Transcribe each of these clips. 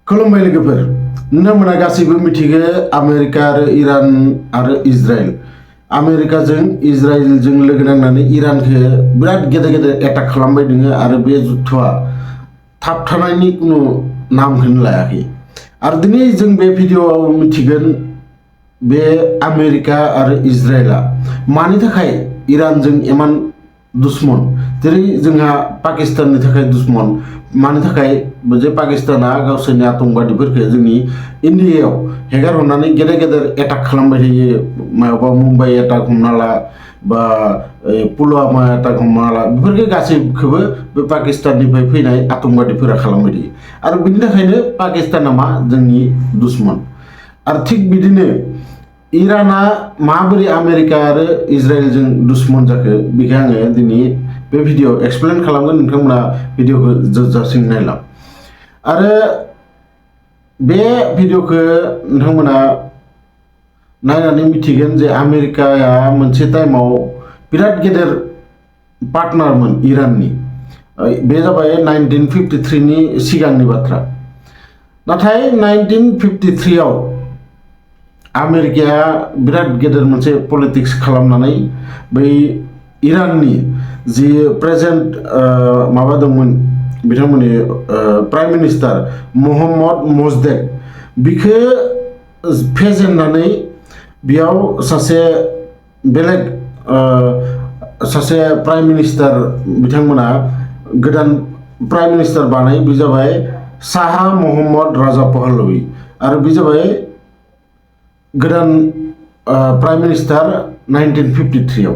खुलुमबाय लोगोफोर नोंथांमोना गासैबो मिथिगो आमेरिका आरो इरान आरो इजराइल आमेरिकाजों इजराइलजों लोगो नांनानै इरानखौ बिराद गेदेर गेदेर एटाक खालामबाय दोङो आरो बे जुद्धआ थाबथानायनि कुनु नामखौनो लायाखै आरो दिनै जों बे भिडिअआव मिथिगोन बे आमेरिका आरो इजराइला मानि थाखाय इरानजों इमान दुश्मन जेरै जोंहा पाकिस्ताननि थाखाय दुश्मन मानि थाखाय जे पाकिस्ताना गावसोरनि आतंकबादिफोरखौ जोंनि इन्डियायाव हेगार हरनानै गेदेर गेदेर एटाक खालामबाय थायो मायावबा मुम्बाइ एटाक हमना ला बा पुलवामा एटाक हमना ला बेफोरखौ गासैखौबो बे पाकिस्ताननिफ्राय फैनाय आतंकबादिफोरा खालामबाय थायो आरो बिनि थाखायनो पाकिस्ताना मा जोंनि दुश्मन आरो थिग बिदिनो इराना माबोरै आमेरिका आरो इजराइलजों दुश्मन जाखो बेखौ आङो दिनै बे भिडिअ एक्सप्लेन खालामगोन नोंथांमोना भिडिअखौ जोबजासिम नायलां आरो बे भिडिअखौ नोंथांमोना नायनानै मिथिगोन जे आमेरिकाया मोनसे टाइमाव बिराद गेदेर पार्टनारमोन इराननि बे जाबाय 1953 नि सिगांनि बाथ्रा नाथाय 1953 आव आमेरिकाया बिराद गेदेर मोनसे पलिटिक्स खालामनानै बै इराननि जि प्रेजेन्ट माबा दंमोन बिथांमोननि प्राइम मिनिस्टार मोहम्मद मोजदेक बिखौ फेजेननानै बेयाव सासे बेलेग सासे प्राइम मिनिस्टार बिथांमोना गोदान प्राइम मिनिस्टार बानाय बे जाबाय शाह मोहम्मद राजा पहलवी आरो बे जाबाय गोदान प्राइम मिनिस्टार 1953 आव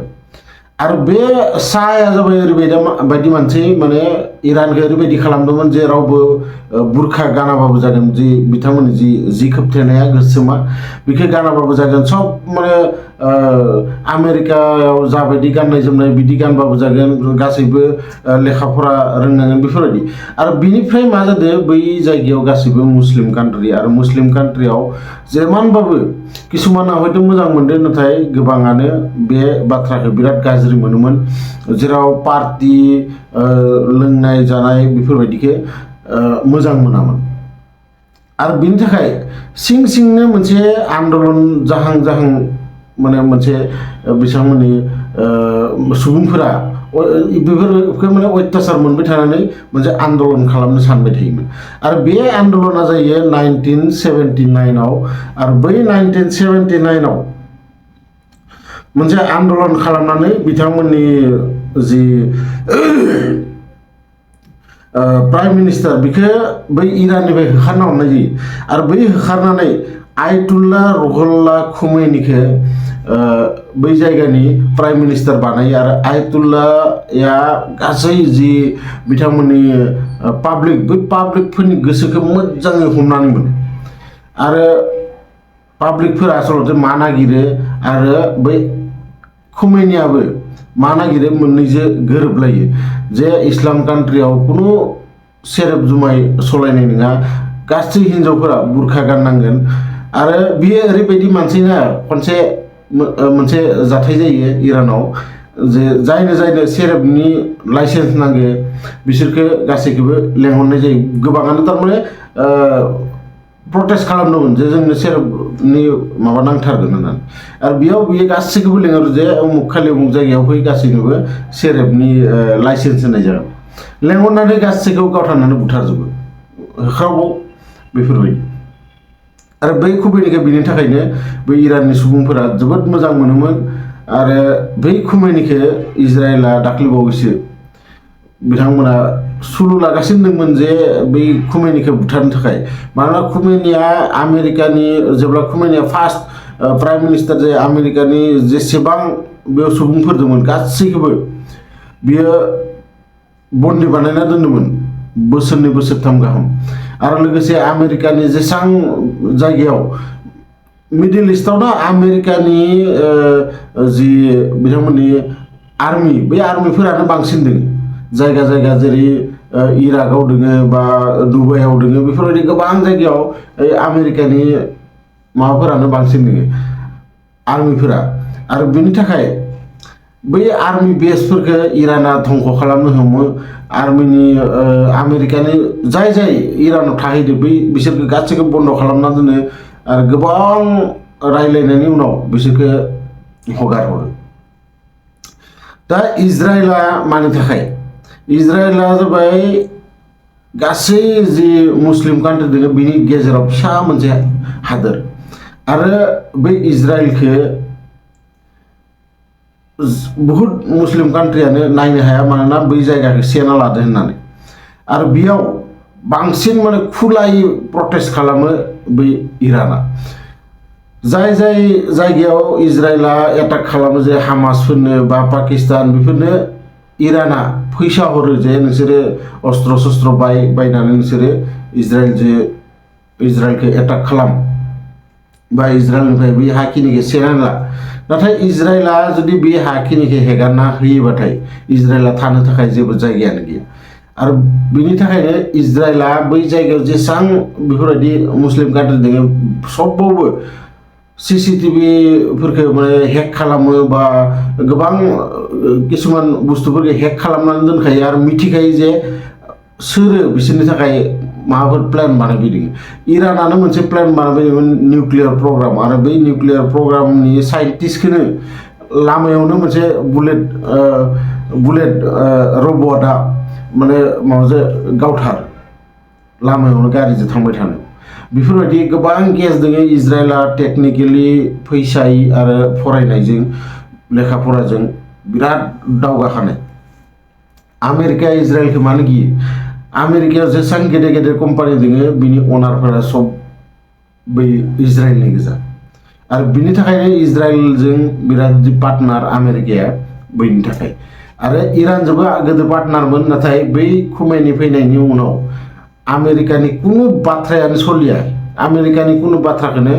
आरो बे शाहया जाबाय ओरैबायदि मानसि माने इरानखौ ओरैबायदि खालामदोंमोन जे रावबो बुरखा गानाबाबो जागोन जि बिथांमोननि जि खोबथेनाया गोसोमा बेखौ गानाबाबो जागोन सब माने आमेरिकायाव जाबायदि गाननाय जोमनाय बिदि गानबाबो जागोन गासैबो लेखाफोरा रोंनांगोन बेफोरबायदि आरो बिनिफ्राय मा जादों बै जायगायाव गासैबो मुस्लिम कान्ट्रि आरो मुस्लिम कान्ट्रियाव जेमानबाबो किसुमाना हयथ' मोजां मोनदों नाथाय गोबाङानो बे बाथ्राखौ बिराद गाज्रि मोनोमोन जेराव पार्टि लोंनाय जानाय बेफोरबायदिखौ मोजां मोनामोन आरो बिनि थाखाय सिंनो मोनसे आन्दलन जाहां माने मोनसे बिथांमोननि सुबुंफोरा बेफोरखौ माने अत्याचार मोनबाय थानानै मोनसे आन्दलन खालामनो सानबाय थायोमोन आरो बे आन्दलना जायो 1979 आव आरो बै 1979 आव मोनसे आन्दलन खालामनानै बिथांमोननि जि प्राइम मिनिस्टार बिखौ बै इराननिफ्राय होखारना हरनाय जायो आरो बै होखारनानै आयतुल्ला रुहुल्ला खुमैनिखौ बै जायगानि प्राइम मिनिस्टार बानायो आरो आयतुल्लाया गासै जि बिथांमोननि पाब्लिक बै पाब्लिकफोरनि गोसोखौ मोजाङै हमनानै मोनो आरो पाब्लिकफोरा आसलते मा नागिरो आरो बै खुमैनियाबो मा नागिरो मोननैजों गोरोबलायो जे इस्लाम कान्ट्रियाव खुनु सेरेब जुमाय सलायनाय नङा गासै हिन्जावफोरा बुरखा गाननांगोन आरो बियो ओरैबायदि मानसिना मोनसे जाथाय जायो इरानाव जे जायनो सेरेबनि लाइसेन्स नांगो बिसोरखौ गासैखौबो लेंहरनाय जायो गोबाङानो थारमाने प्रटेस्ट खालामदोंमोन जे जोंनो सेरेबनि माबा नांथारगोन होननानै आरो बियो गासैखौबो लेंहरो जे उमुक खालि उमुक जायगायाव फै गासैनोबो सेरेबनि लाइसेन्स होनाय जागोन लेंहरनानै गासैखौबो गावथारनानै बुथारजोबो होख्रावो बेफोरबायदि आरो बै खुमैनिखौ बिनि थाखायनो बै इराननि सुबुंफोरा जोबोद मोजां मोनोमोन आरो बै खुमैनिखौ इजराइला दाख्लैबावैसो बिथांमोना सुलु लागासिनो दंमोन जे बै खुमैनिखौ बुथारनो थाखाय मानोना खुमैनिया आमेरिकानि जेब्ला खुमैनिया फार्स्ट प्राइम मिनिस्टार जायो आमेरिकानि जेसेबां बेयाव सुबुंफोर दंमोन गासैखौबो बियो बन्दी बानायना दोन्दोंमोन बोसोरथाम गाहाम आरो लोगोसे आमेरिकानि जेसां जायगायाव मिडिल इस्टआव ना आमेरिकानि जि बिथांमोननि आर्मि बे आर्मिफोरानो बांसिन दङ जायगा जेरै इराकआव दोङो बा दुबाइआव दोङो बेफोरबायदि गोबां जायगायाव आमेरिकानि माबाफोरानो बांसिन दोङो आर्मिफोरा आरो बेनि थाखाय बै आर्मि बेसफोरखौ इराना धंख खालामनो हमो आर्मिनि आमेरिकानि जाय जाय इरानाव थाहैदो बिसोरखौ गासैखौ बन्द खालामना दोनो आरो गोबां रायलायनायनि उनाव बिसोरखौ हगार हरो दा इजराइला मानि थाखाय इजराइला जाबाय गासै जि मुस्लिम कान्ट्रि दङ बिनि गेजेराव फिसा मोनसे हादोर आरो बै इजराइलखौ बहुत मुस्लिम कान्ट्रियानो नायनो हाया मानोना बै जायगाखौ सेना लादो होननानै आरो बेयाव बांसिन माने खुलायै प्रटेस्ट खालामो बै इराना जाय जाय जायगायाव इजराइला एटाक खालामो जे हामासफोरनो बा पाकिस्तान बेफोरनो इराना फैसा हरो जे नोंसोरो अस्त्र शस्त्र बायनानै नोंसोरो इजराइलखौ एटाक खालाम बा इजराइलनिफ्राय बै हाखिनिखौ सेनानै ला नाथाय इजराइला जुदि बे हाखिनिखौ हेगारना होयोबाथाय इजराइला थानो थाखाय जेबो जायगायानो गैया आरो बिनि थाखायनो इजराइला बै जायगायाव जेसां बेफोरबायदि मुस्लिम कान्ट्रि दङ सबबावबो CCTV माने हेक खालामो बा गोबां किसुमान बुस्थुफोरखौ हेक खालामनानै दोनखायो आरो मिथिखायो जे सोरो बिसोरनि थाखाय माबाफोर प्लेन बानायफैदों इरानानो मोनसे प्लेन बानायफैदोंमोन निउक्लियार प्रग्राम आरो बै निउक्लियार प्रग्रामनि साइन्टिस्टखौनो लामायावनो मोनसे बुलेट रबटआ माने माबाजों गावथार लामायावनो गारिजों थांबाय थानो बेफोरबायदि गोबां केस दङ इजराइला टेकनिकेलि फैसाय आरो फरायनायजों लेखा फराजों बिराद दावगाखानाय आमेरिकाया इजराइलखौ मानो गियो आमेरिकायाव जेसां गेदेर गेदेर कम्पानि दङ बिनि अनारफोरा सब बै इजराइलनि गोजा आरो बिनि थाखायनो इजराइलजों बिराद पार्टनार आमेरिकाया बैनि थाखाय आरो इरानजोंबो गोदो पार्टनारमोन नाथाय बै खुमेनि फैनायनि उनाव आमेरिकानि कुनु बाथ्रायानो सलिया आमेरिकानि कुनु बाथ्राखौनो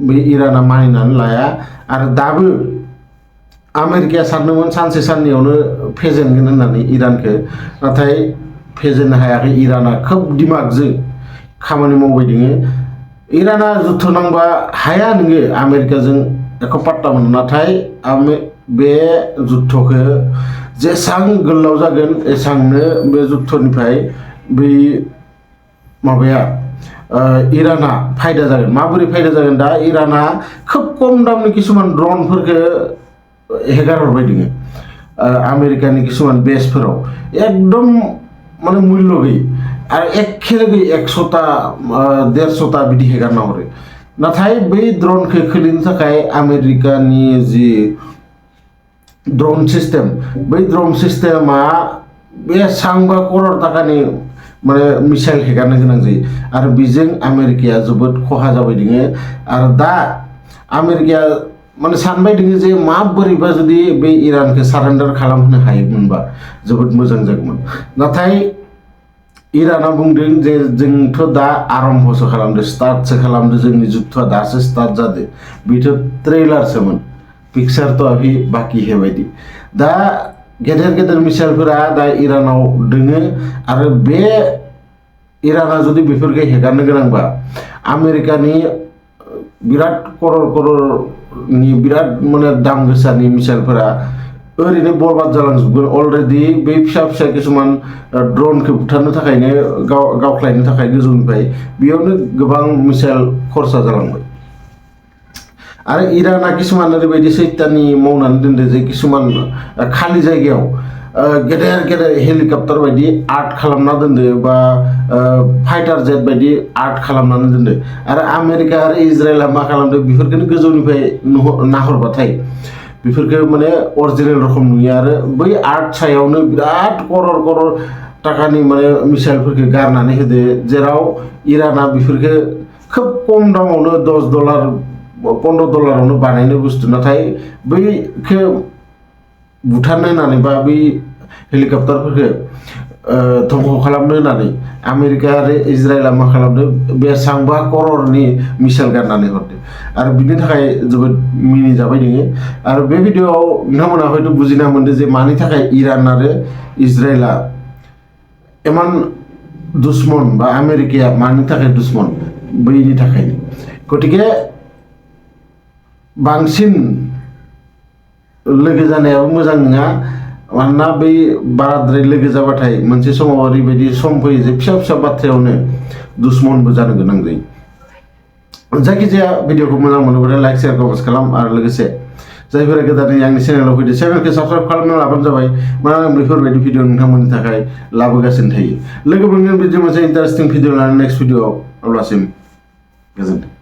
बे इराना मानिनानै लाया आरो दाबो आमेरिकाया सानदोंमोन सानसे साननैयावनो फेजेनगोन होननानै इरानखौ नाथाय फेजेननो हायाखै इराना खोब दिमागजों खामानि मावबाय दङ इराना जुद्ध नांबा हाया नोङो आमेरिकाजों एख पात्ता मोनो नाथाय बे जुद्धखौ जेसां गोलाव जागोन एसांनो बे जुद्धनिफ्राय बै माबाया इराना फायदा जागोन माबोरै फायदा जागोन दा इराना खोब खम दामनि किसुमान ड्रनफोरखौ हेगार हरबाय दङ आमेरिकानि किसुमान बेसफोराव एकदम माने मुल्य गैयै आरो एखे लोगो 100टा 150टा बिदि हेगारना हरो नाथाय बै ड्रनखौ खोलिनो थाखाय आमेरिकानि जि ड्रन सिस्टेम बै ड्रन सिस्टेमा बेसेबांबा करोड़ टाकानि माने मिसाइल हेगारनो गोनां जायो आरो बेजों आमेरिकाया जोबोद खहा जाबाय दङ आरो दा आमेरिकाया माने सानबाय दङ जे माबोरैबा जुदि बे इरानखौ सारेन्डार खालामहोनो हायोमोनबा जोबोद मोजां जागौमोन नाथाय इराना बुंदों जे जोंथ' दा आरम्भसो खालामदों स्टार्टसो खालामदों जोंनि जुद्धआ दासो स्टार्ट जादों बेथ' ट्रेलारसोमोन पिक्चारथ' अभी बाकी है बायदि दा गेदेर गेदेर मिसाइलफोरा दा इरानाव दोङो आरो बे इराना जुदि बेफोरखौ हेगारनो गोनांबा आमेरिकानि बिराद करोड़नि बिराद माने दाम गोसानि मिसाइलफोरा ओरैनो बरबाद जालांजोबगोन अलरेडि बे फिसा फिसा किसुमान ड्रनखौ बुथारनो थाखायनो गावख्लायनो थाखाय गोजौनिफ्राय बेयावनो गोबां मिसाइल खरसा जालांबाय आरो इराना किसुमान ओरैबायदि सैतानि मावनानै दोनदों जे किसुमान खालि जायगायाव गेदेर गेदेर हेलिकप्टार बायदि आर्ट खालामना दोनदो बा फाइटार जेट बायदि आर्ट खालामनानै दोनदो आरो आमेरिका आरो इजराइला मा खालामदों बेफोरखौनो गोजौनिफ्राय नाहरबाथाय बेफोरखौ माने अरिजिनेल रखम नुयो आरो बै आर्ट सायावनो बिराद करोड़ टाकानि माने मिसाइलफोरखौ गारनानै होदो जेराव इराना बेफोरखौ खोब खम दामावनो $10 $15 बानायनो बुस्थु नाथाय बैखौ बुथारनो होननानै बा बै हेलिकप्टारफोरखौ धंख खालामनो होननानै आमेरिका आरो इजराइला मा खालामदों बेसेबांबा करोड़नि मिसाइल गारनानै हरदों आरो बिनि थाखाय जोबोद मिनिजाबाय दङ आरो बे भिडिअआव नोंथांमोना हयथ' बुजिना मोनदों जे मानि थाखाय इरान आरो इजराइला इमान दुश्मन बा आमेरिकाया मानि थाखाय दुश्मन बैनि थाखायनो गतिके बांसिन लोगो जानायाबो मोजां नङा मानोना बै बाराद्राय लोगो जाबाथाय मोनसे समाव ओरैबायदि सम फैयो जे फिसा फिसा बाथ्रायावनो दुश्मनबो जानो गोनां जायो। जायखिजाया भिडिअखौ मोजां मोनोब्ला लाइक शेयार कमेन्ट खालाम आरो लोगोसे जायफोरा गोदानै आंनि चेनेलाव फैदो चेनेलखौ साबस्क्राइब खालामना लाबानो जाबाय मानोना आं बेफोरबायदि भिडिअ नोंथांमोननि थाखाय लाबोगासिनो थायो। लोगो मोनगोन बिदि मोनसे इन्टारेस्टिं भिडिअ लानानै नेक्स्ट भिडिअआव, अब्लासिम गोजोन्थों।